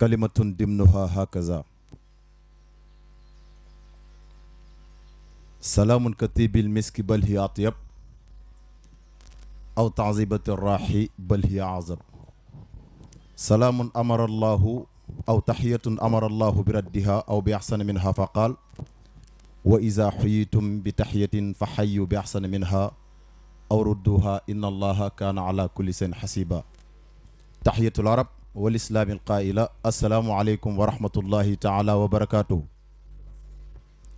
كلمة ضمنها هكذا: سلام كتيب المسك بل هي أطيب، أو تعذيبة الراح بل هي أعظم. سلام أمر الله أو تحية أمر الله بردها أو بأحسن منها، فقال: وإذا حييتم بتحية فحيوا بأحسن منها أو ردوها إن الله كان على كل شيء حسيبا. تحية العرب والإسلام القائلة: السلام عليكم ورحمة الله تعالى وبركاته.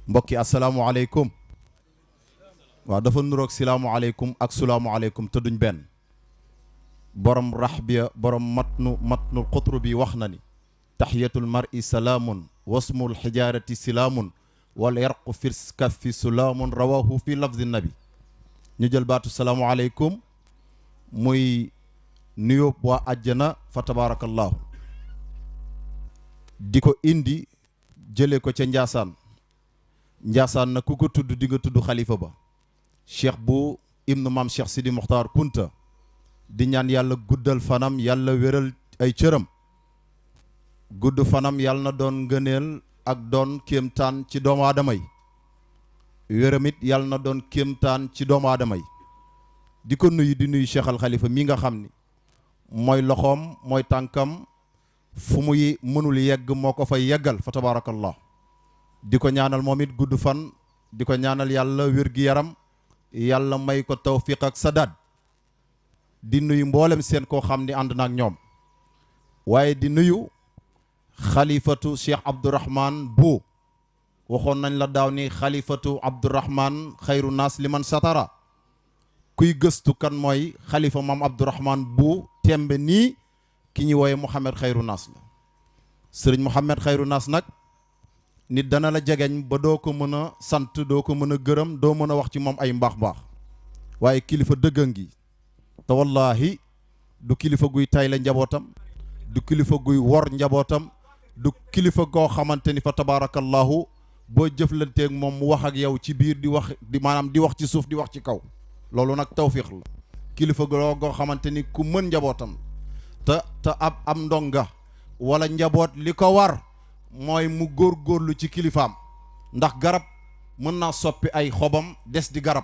mbokki asalaamualeykum. waaw dafa nuroog salaamualeykum ak salaamualeykum te duñ benn. borom raxbiya borom matnul xutru bi wax na ni: taxiyatul mar'i salaamun wasmul xijaarati silaamun wal yarqu fi kaffi sulaamun rawahu fi lafzi nabi. ñu jël baatu salaamualeykum muy nuyób waa àjjana fa tabaarakallahu di ko indi jële ko ca Njaasaan. Njaasaan na ku ko tudd di nga tudd xalifa ba cheikh bu ibnu maam cheikh Sidi Muxtaar Kunta, di ñaan yàlla guddal fanam, yàlla wéral ay cëram. gudd fanam yàlla na doon ngëneel ak doon kéemtaan ci doomu aadama yi. wéram it yàlla na doon kéemtaan ci doomu aadama yi. di ko nuyu di nuyu cheikh al xalifa mi nga xam ni mooy loxoom mooy tànkam, fu muy mënul yegg moo ko fay yeggal fa tabaarakallah. di ko ñaanal moom it gudd fan, di ko ñaanal yàlla wér gi yaram, yàlla may ko tawfiq ak sadaad. di nuyu mboolem seen koo xam ni ànd na ak ñoom. waaye di nuyu xalifatu cheikh Abdourahman bu waxoon nañ la daaw ni xalifatu Abdourahman xayru naas liman satara. kuy gëstu kan mooy xalifa maam Abdourahman bu tembe nii ki ñuy wooye Mouhamed xayru naas la. sëriñ Mouhamed xayru naas nag nit dana la jegeñ ba doo ko mën a sant, doo ko mën a gërëm, doo mën a wax ci moom ay mbaax-mbaax. waaye kilifa dëgga ngi te wallaahi du kilifa guy tayle njabootam, du kilifa guy wor njabootam, du kilifa goo xamante ni fa tabaarakallahu boo jëflanteeg moom mu wax ak yow ci biir di wax maanaam di wax ci suuf di wax ci kaw. loolu nag tawfiq la. kilifa goo xamante ni ku mën njabootam te am ndonga wala njaboot li ko war mooy mu góorgóorlu ci kilifaam. ndax garab mën naa soppi ay xobam des di garab,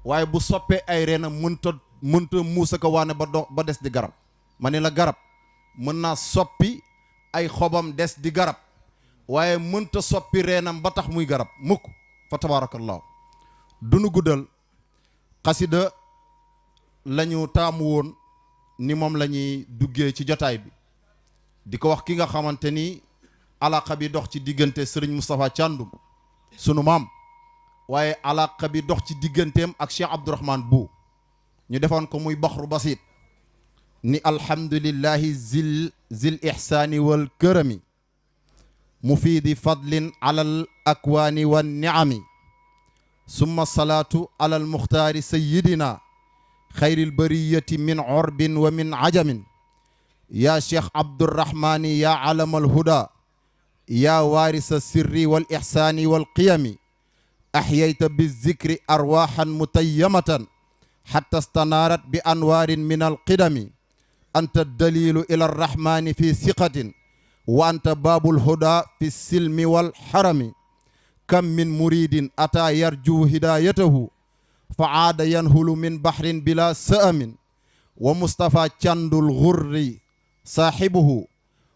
waaye bu soppee ay reenam mënta muusa ko waane ba des di garab. ma ne la garab mën naa soppi ay xobam des di garab, waaye mënta soppi reenam ba tax muy garab mukk fa tabaarakallahu. dunu guddal xasida lañu taamu woon ni moom la ñuy duggee ci jotaay bi, di ko wax ki nga xamante ni alaqa bi dox ci diggante sëriñ Moustapha Thiandoum sunu maam, waaye alaqa bi dox ci digganteem ak cheikh Abdourahman bu ñu defoon ko muy baxru basit ni: alhamdulillahi zil ihsaani wal kërami mufiidi fadlin alal akwaani wan niami summa salaatu alal muxtaari sayidina xayril bariyati min orbin wa min ajamin yaa cheikh Abdourahmani yaa alamal huda yaa waarisa sirri wal ihsaani wal qiyami ahyayta bi zikri arwaaxan mutayyamatan xatta stanaarat bi anwaarin min alqidami anta dalilu ila arrahmani fi siqatin wa anta baabul huda fi silmi wal xarami kam min muridin ata yarju hidayatahu fa aada yanhulu min bahrin bila sa'amin wa Mustafa Thiandul ghurri saahibuhu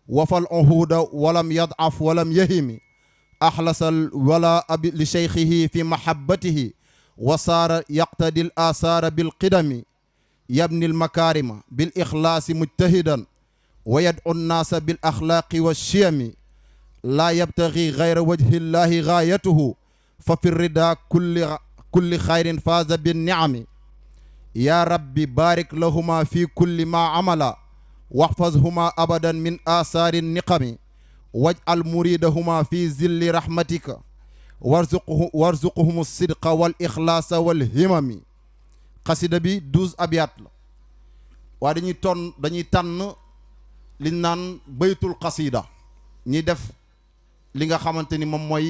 wafal uhuda walam yad'af walam yahimi ahlasal wala li shaykhihi fi mahabbatihi wa saara yaqtadi al asaara bil qidami yabni al makarima bil ikhlasi mujtahidan wa yad'u an-nasa bil akhlaqi wa shiyami la yabtaghi ghayra wajhi llahi ghayatuhu fa fi rida kulli khayrin faza bin ni'ami ya rabbi barik lahuma fi kulli ma amala wahfazhuma abadan min asari niqami waj'al muridahuma fi zilli rahmatika warzuqhum as-sidqa wal ikhlasa wal himami. xasida bi 12 abiyat la, waa dañuy tànn liñ naan baytul xasida. ñi def li nga xamante ni moom mooy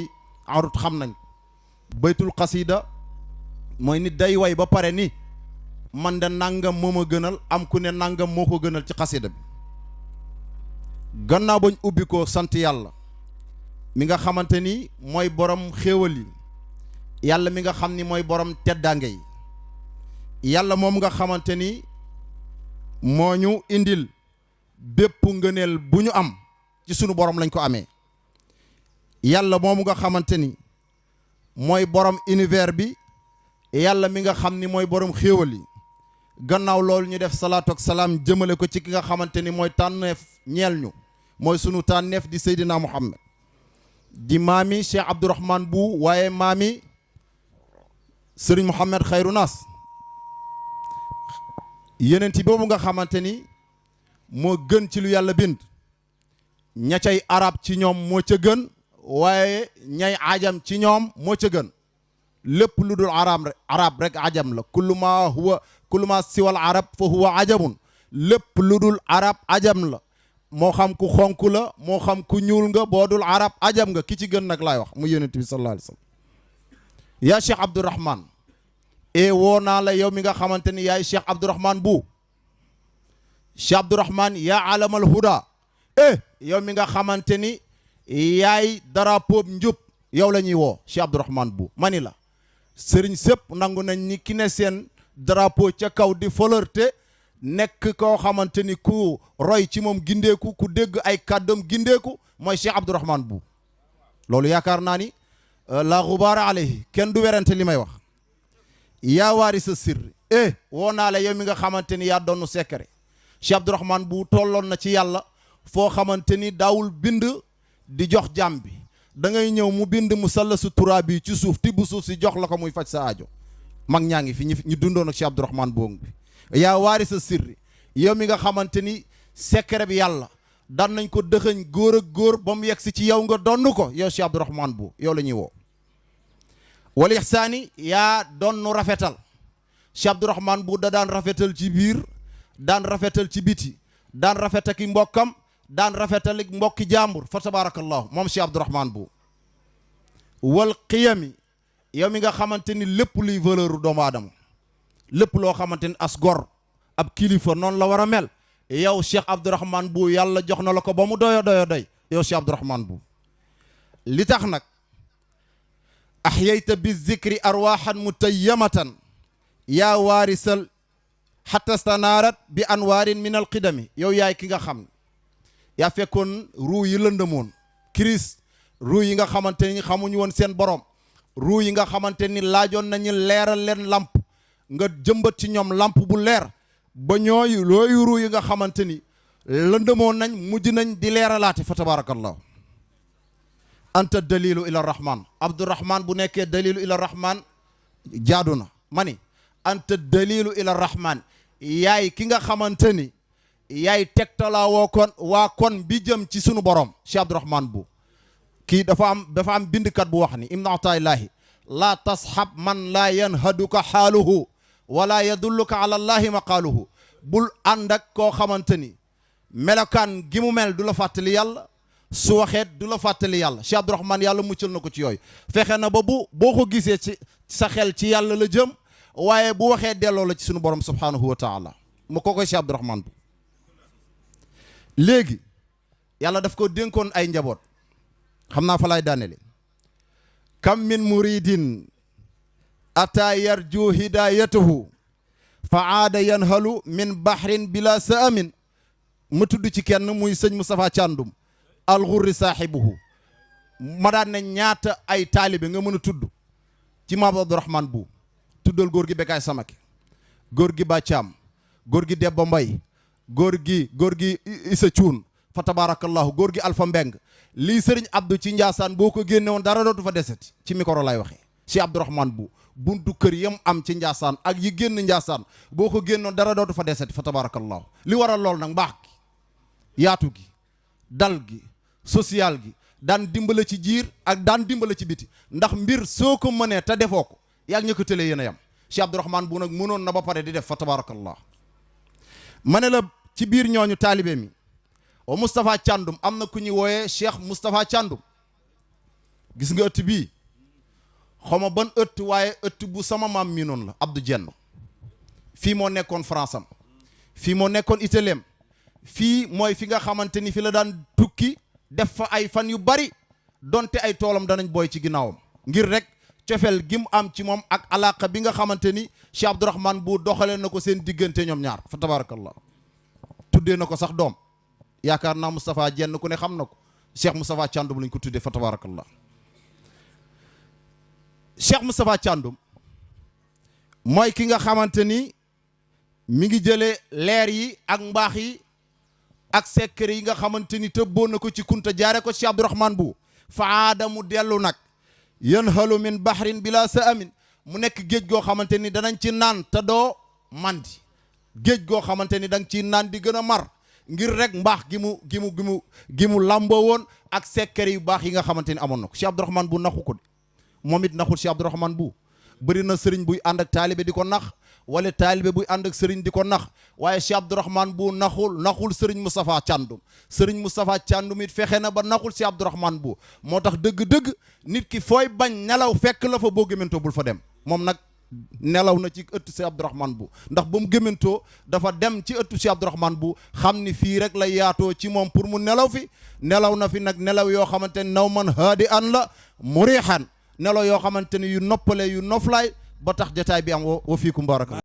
arut xam nañ baytul xasida mooy nit day way ba pare ni man de nangam moo ma gënal, am ku ne nangam moo ko gënal ci xasida bi. gannaaw bañ ubbi ko sant yàlla mi nga xamante ni mooy borom xéewal yi yàlla mi nga xam ni mooy borom teddaange yi yàlla moom nga xamante ni moo ñu indil bépp ngëneel bu ñu am ci sunu borom lañ ko amee yàlla moom nga xamante ni mooy borom univers bi yàlla mi nga xam ni mooy borom xéewal yi gannaaw loolu ñu def salaatu ak salaam jëmale ko ci ki nga xamante ni mooy tànneef ñeel ñu mooy sunu tànneef di Seydina Muhammad di maami Cheikh Abdourahmane bu waaye maami Serigne Mohamed Xayru Naas yeneen boobu nga xamante ni moo gën ci lu yàlla bind ña cay arab ci ñoom moo ca gën waaye ñay ajam ci ñoom moo ca gën lépp lu dul arab rek ajam la kullu ma siwal arab fa huwa ajamun lépp lu dul arab ajam la moo xam ku xonk la moo xam ku ñuul nga boo dul arab ajam nga ki ci gën nag laay wax mu yonent bi sallallahu alayhi wa sallam yaa Cheikh Abdourahmane woo naa la yow mi nga xamante ni yaay Cheikh Abdourahmane bu Cheikh Abdourahmane yaa alamal huda yow mi nga xamante ni yaay drapeau njub yow la ñuy woo Cheikh Abdourahmane bu mani la sëriñ sëpp nangu nañ ni ki ne seen drapeau ca kaw di flirté nekk koo xamante ni ku roy ci moom gindeeku ku dégg ay kàddoom gindeeku mooy Cheikh Abdourahmane bu loolu yaakaar naa ni la gubaara alayhi kenn du werante li may wax yaa waari sa sirri woo naa la yow mi nga xamante ni yaa doonu secret Cheikh Abdourahmane bu tolloon na ci yàlla foo xamante ni daawul bind di jox jàmm bi da ngay ñëw mu bind mu sallasu turaa bi ci suuf tibb suuf si jox la ko muy faj sa aajo mag ñaa ngi fi ñu dundoon ak Cheikh Abdourahmane boobu bi yaa waari sa sirri yow mi nga xamante ni secret bi yàlla daan nañ ko dëxëñ góor ak góor ba mu yegsi ci yow nga donn ko yow Cheikh Abdourahmane bu yow la ñuy woo wal ihsaani yaa donnu rafetal Cheikh Abdourahmane bu da daan rafetal ci biir daan rafetal ci biti daan rafetaki mbokkam daan rafetalik mbokki jàmbur fa tabarakallahu moom Cheikh Abdourahmane bu wal qiyami yow mi nga xamante ni lépp luy valeur doomu aadama lépp loo xamante ni as gor ab kilifa noonu la war a mel yow Cheikh Abdourahmane bu yàlla jox na la ko ba mu doyo doy yow Cheikh Abdourahmane bu li tax nag ahyayta bi zikri arwaxan mutayyamatan yaa waarisal xatta stanaarat bi anwaarin min alqidami yow yaay ki nga xam yaa fekkoon ruu yi lëndëmoon kiris ruu yi nga xamante ni xamuñu woon seen borom ruu yi nga xamante ni laajoon nañu leeral leen lamp nga jëmbat ci ñoom lamp bu leer ba ñooyu looyu ruu yi nga xamante ni lëndëmoon nañ mujj nañ di leeralaate fa tabarakallahu anta dalilu ila rahman Abdourahmane bu nekkee dalilu ila rahman jaadu na ma ni anta dalilu ila rahman yaay ki nga xamante ni yaay tegtalaa waa kon bi jëm ci sunu borom Cheikh Abdourahmane bu kii dafa am bindkat bu wax ni ibnu ataillahi laa tasxab man laa yanhaduka xaaluhu wala yadulluka ala allahi maqaaluhu bul ànd ak koo xamante ni melokaan gi mu mel du la fàttali yàlla su waxeet du la fàttali yàlla Cheikh Abdourahmane yàlla muccal na ko ci yooyu fexe na ba boo ko gisee ci sa xel ci yàlla la jëm waaye bu waxee delloo la ci sunu borom subhanahu wa taala mu ko koy Cheikh Abdourahmane bu léegi yàlla daf ko dénkoon ay njaboot xam naa fa laay daanele kam min muridin ata yarju hidayatahu fa aada yanhalu min bahrin bila saamin ma tudd ci kenn muy sëñ Moustapha Thiandoum alxurri saahibuhu ma daan ne ñaata ay taalibe nga mën a tudd ci maam Abdourahmane bu tuddal góor gi Bekaay Samake góor gi Bàccaam góor gi Debba Mbay góor gi Issa Cuun fa tabarakallahu góor gi Alpha Mbeng lii sëriñ Abdou ci Njaasaan boo ko génne woon dara dootu fa deseti ci micro lay waxee Cheikh Abdourahmane bu buntu kër yam am ci Njaasaan ak yi génn Njaasaan boo ko génnoon dara dootu fa deseti fa tabarakallahu li waral lool nag mbaax gi yaatu gi dal gi social gi daan dimbale ci jiir ak daan dimbale ci biti ndax mbir soo ko mënee te defoo ko yaa ngi ñu ko tëlee yéen a yam Cheikh Abdourahmane bu nag mënoon na ba pare di def fa tabarakallah ma ne la ci biir ñooñu taalibe mi wa Moustapha Thiandoum am na ku ñuy wooyee Cheikh Moustapha Thiandoum gis nga ëtt bii xawma ban ëtt waaye ëtt bu sama maam mii noonu la Abdou Dieng fii moo nekkoon France am fii moo nekkoon Italiem fii mooy fi nga xamante ni fi la daan tukki def fa ay fan yu bari donte ay toolam danañ booy ci ginnaawam ngir rek cofeel gi mu am ci moom ak alaqa bi nga xamante ni Cheikh Abdourahmane bu doxalee na ko seen diggante ñoom ñaar fa tabarakallah tuddee na ko sax doom yaakaar naa Moustapha jenn ku ne xam na ko Cheikh Moustapha Thiandoum lañ ko tuddee fa tabarakallah Cheikh Moustapha Thiandoum mooy ki nga xamante ni mi ngi jëlee leer yi ak mbaax yi ak secret yi nga xamante ni tëbboon na ko ci kunta jaare ko Cheikh Abdourahmane bu faada mu dellu nag yanhalu min bahrin bila sa amin mu nekk géej goo xamante ni danañ ci naan te doo mandi géej goo xamante ni da nga ciy naan di gën a mar ngir rek mbaax gi mu làmboo woon ak secret yu baax yi nga xamante ni amoon na ko Cheikh Abdourahmane bu naxu ko de moom it naxul Cheikh Abdourahmane bu bëri na sëriñ buy ànd ak taalibe di ko nax wala taalibe buy ànd ak sëriñ di ko nax waaye Cheikh Abdourahmane bu naxul sëriñ Moustapha Thiandoum sëriñ Moustapha Thiandoum it fexe na ba naxul Cheikh Abdourahmane bu moo tax dëgg-dëgg nit ki fooy bañ nelaw fekk la fa boo gémentoo bul fa dem moom nag nelaw na ci ëttu Cheikh Abdourahmane bu ndax ba mu gémentoo dafa dem ci ëttu Cheikh Abdourahmane bu xam ni fii rek la yaatoo ci moom pour mu nelaw fi nelaw na fi nag nelaw yoo xamante ni naw man haadi an la murihan nelaw yoo xamante ni yu noppale yu noflaay ba tax jataay bi am wa fiikum baraka